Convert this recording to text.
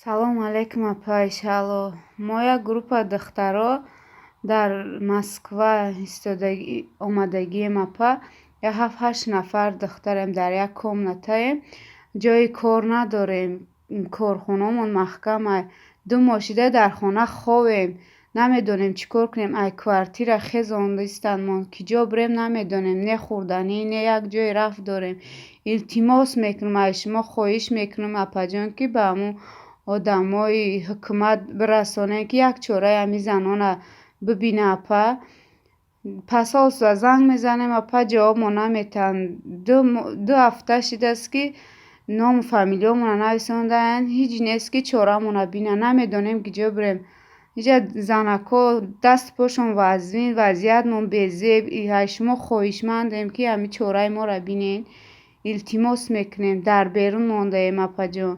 Салом алейкум, апа Ишало. Мо як группа духтаро дар Москва омадагием, апа. Як ҳафт ҳашт нафар духтарем, дар як комнатаем. Ҷои кор надорем, корхонаомон маҳкамай. 2 моҳ шуда дар хона ховем, намедонем чӣ кор кунем. Ай квартира хезондистанмон, ки ҷо бирем, намедонем. Не хӯрданӣ, не як ҷое рафт дорем. Илтимос мекунам аз шумо, хоҳиш мекунам, апаҷон, ки ба ҳамун одамои ҳукумат бирасонем, ки як чораи ҳамин занона бибина, апа. Посольство занг мезанем, апа, ҷавобмон наметиҳанд. 2 ҳафта шудааст, ки ному фамилиёмонро нависондаанд, ҳеҷ нест, ки чораамонро бинанд. Намедонем, ки ҷо бирем. Инҷа занакҳо дасту пошон вазнин, вазъиятмон безеб. Аз шумо хоҳишмандем, ки ҳамин чораи моро бинед. Илтимос мекунем, дар берун мондаем, апаҷон.